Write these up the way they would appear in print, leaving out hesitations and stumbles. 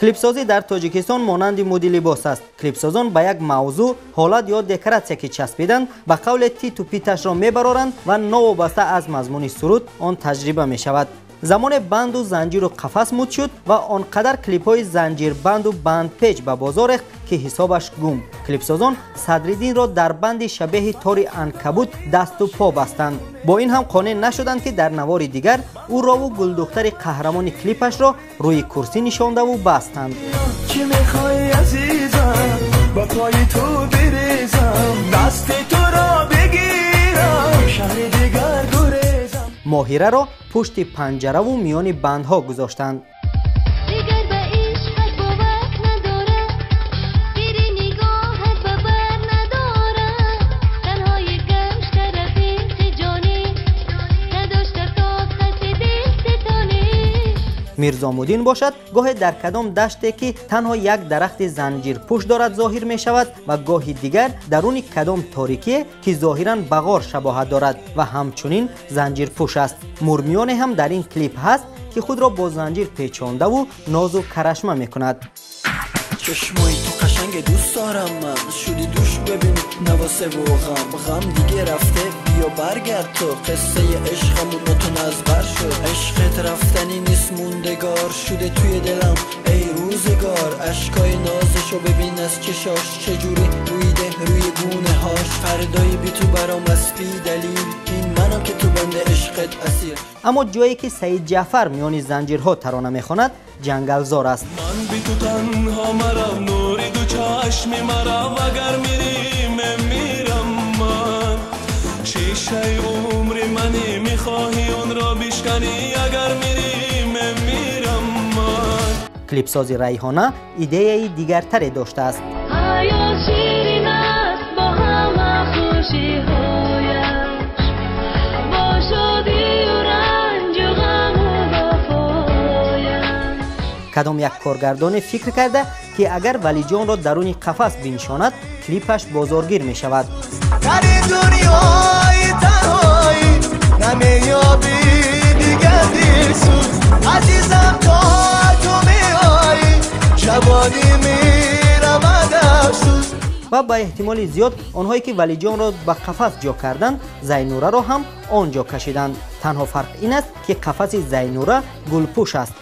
Клипсозӣ дар Тоҷикистон монанди муди либос аст. Клипсозон ба як мавзӯъ, ҳолат ё декоратсия ки часпиданд, ба қавле титу питашро мебароранд ва новобаста аз мазмуни суруд он таҷриба мешавад. Замоне банду занҷиру қафас муд шуд ва он қадар клипҳои занҷирбанду бандпеч ба бозор рехт, ки ҳисобаш гум. Клипсозон Садриддинро дар банди шабеҳи тори анкабут дасту по бастанд. Бо ин ҳам қонеъ нашуданд, ки дар навори дигар ӯрову гулдухтари қаҳрамони клипашро рӯи курсӣ нишондаву бастанд. Чӣ мехоҳӣ, азизам, ба пои ту бирезам, дасти туро бигирам, шаҳри дигар гурезам. Моҳираро пушти панҷараву миёни бандҳо гузоштанд. Дигар ба ишқат бовар надорам, пири нигоҳат ба бар надорам, танҳои гашта рафиқи ҷонӣ, надошта тоқати дилситонӣ. Мирзомуддин бошад, гоҳе дар кадом даште, ки танҳо як дарахти занҷирпӯш дорад, зоҳир мешавад ва гоҳи дигар даруни кадом торикие, ки зоҳиран ба ғор шабоҳат дорад ва ҳамчунин занҷирпӯш аст. Мурмиёне ҳам дар ин клип ҳаст, ки худро бо занҷир печондаву нозу карашма мекунад. Чашмои ту қашанге, дӯст дорам ман, шуди душ бибин навосеву ғам, ғам диге рафте, биё баргард ту, қиссаи ишқамон нотун аз бар шуд, ишқет рафтанӣ нест, мондегор шуде туи дилам, эй рӯзгор, ашкои нозашо бибин аз чашош, чеҷури рӯиде рӯи гунаҳош, фардои би ту баром аст би далил, ин манам ки ту банди ишқет асир. Аммо ҷое ки Саид Ҷаъфар миёни занҷирҳо тарона мехонад, ҷангалзор аст. Ман би ту танҳо марам, нури ду чашми марам, агар мирӣ мемирам ман, шишаи умри мани, мехоҳӣ онро бишканӣ, агар мирӣ мемирам ман. Клипсози Райҳона идеяи дигартаре доштааст. Ҳаёт ширин аст бо ҳама хушиҳояш, бо шодию ранҷу ғаму вафояш. Кадом як коргардоне фикр карда, ки агар Валиҷонро даруни қафас бинишонад, клипаш бозоргир мешавад. Дар ин дунёи танҳоӣ намеёбӣ дигар дилсӯз, азизам, то ту меоӣ ҷавонӣ меравад афсӯс. Ва ба эҳтимоли зиёд онҳое, ки Валиҷонро ба қафас ҷо карданд, Зайнураро ҳам он ҷо кашиданд. Танҳо фарқ ин аст, ки қафаси Зайнура гулпӯш аст.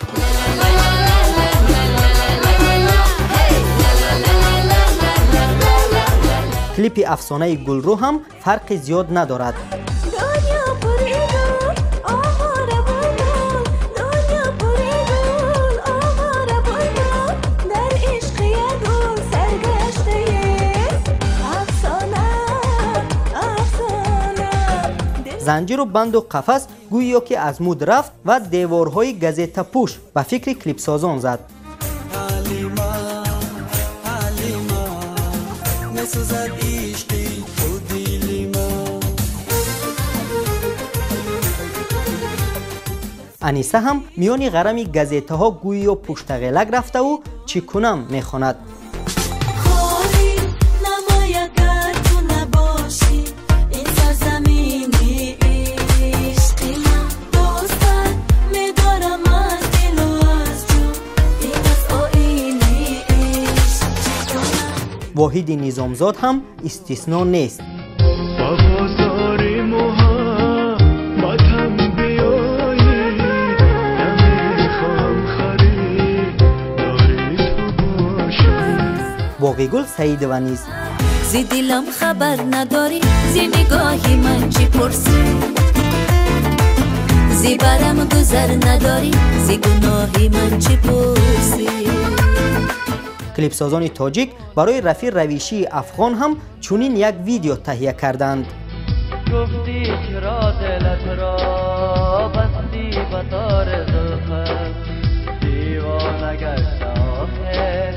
Клипи афсонаи Гулрӯ ҳам фарқи зиёд надорад. Дунё пури гул, овора булбул, дунё пури гул, овора булбул, дар ишқи як гул саргаштаем, афсона, афсона. Занҷиру банду қафас гӯё ки аз муд рафт ва деворҳои газетапӯш ба фикри клипсозон зад. Ҳалима, Ҳалима, месӯзад ишқи ту дили ман. Аниса ҳам миёни ғарами газетаҳо гӯё пуштағелак рафтаву чӣ кунам мехонад. Холӣ намояд гар ту набошӣ, ин сарзамини ишқи ман. Дӯстат медорам аз дилу аз ҷон, ин аз оини ишқ чӣ кунам. Воҳиди Низомзод ҳам истисно нест. Ба бозори муҳаббатам биёӣ, намехоҳам харидори ту бошам. Боғигул Саидова низ. Зи дилам хабар надорӣ, зи нигоҳи ман чӣ пурсӣ, зи барам гузар надорӣ, зи гуноҳи ман чӣ пурсӣ. Клипсозони тоҷик барои рафиқ равишии афғон ҳам чунин як видео таҳия карданд. Гуфтӣ чаро дилат ро бастӣ ба тори зулфат, девона гашта охир,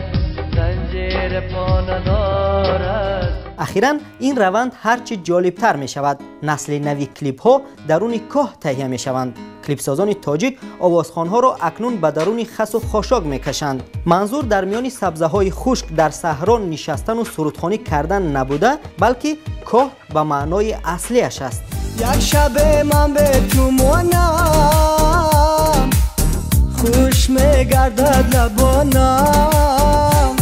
занҷир по надорад. Ахиран ин раванд ҳарчи ҷолибтар мешавад. Насли нави клипҳо даруни коҳ таҳия мешаванд. Клипсозони тоҷик овозхонҳоро акнун ба даруни хасу хошок мекашанд. Манзур дар миёни сабзаҳои хушк дар саҳро нишастану сурудхонӣ кардан набуда, балки коҳ ба маънои аслиаш аст. Як шабе ман бе ту монам, Хуш мегардад лабонам,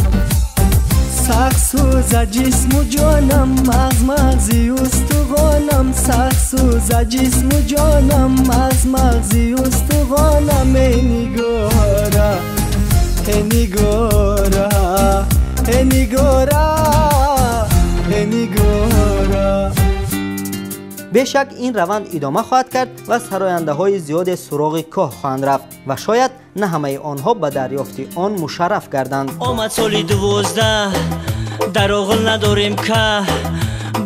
сахт сӯза ҷисму ҷонам, мағз мағзи устуғонам, сахт сӯза ҷисму ҷонам, мағз мағзи устуғонам. Эй нигора, эй нигора, эй нигора, эй нигора. Бешак ин раванд идома хоҳад кард ва сарояндаҳои зиёде суроғи коҳ хоҳанд рафт ва шояд на ҳамаи онҳо ба дарёфти он мушарраф гарданд. Омад соли 12, дар оғил надорем ка,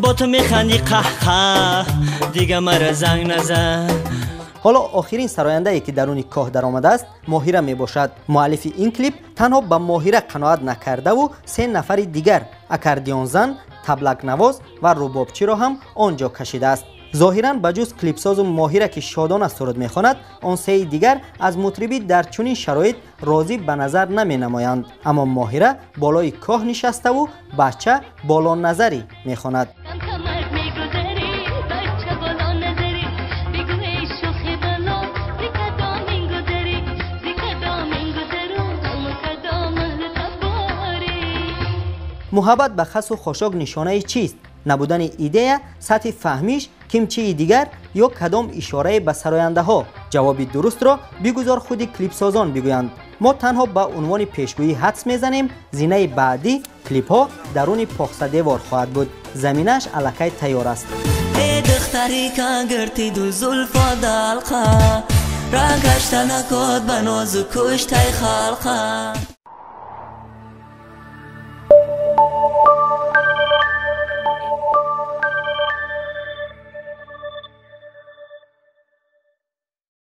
бо ту механди қаҳқа, дига мара занг назан. Ҳоло охирин сарояндае ки даруни коҳ даромадааст Моҳира мебошад. Муаллифи ин клип танҳо ба Моҳира қаноат накардаву се нафари дигар аккордеонзан, таблакнавоз ва рубобчиро ҳам он ҷо кашидааст. Зоҳиран ба ҷуз клипсозу Моҳира ки шодона суруд мехонад, он сеи дигар аз мутрибӣ дар чунин шароит розӣ ба назар наменамоянд. Аммо Моҳира болои коҳ нишаставу бача болоназарӣ мехонад. Муҳаббат ба хасу хошок нишонаи чист? Набудани идея, сатҳи фаҳмиш, кимчии дигар ё кадом ишорае ба сарояндаҳо? Ҷавоби дурустро бигузор худи клипсозон бигӯянд. Мо танҳо ба унвони пешгӯӣ ҳадс мезанем. Зинаи баъдӣ клипҳо даруни похсадевор хоҳад буд. Заминааш аллакай тайёр аст. Э духтари кангиртиду зулфо далқа, рангашта накод ба нозу куштаи халқа.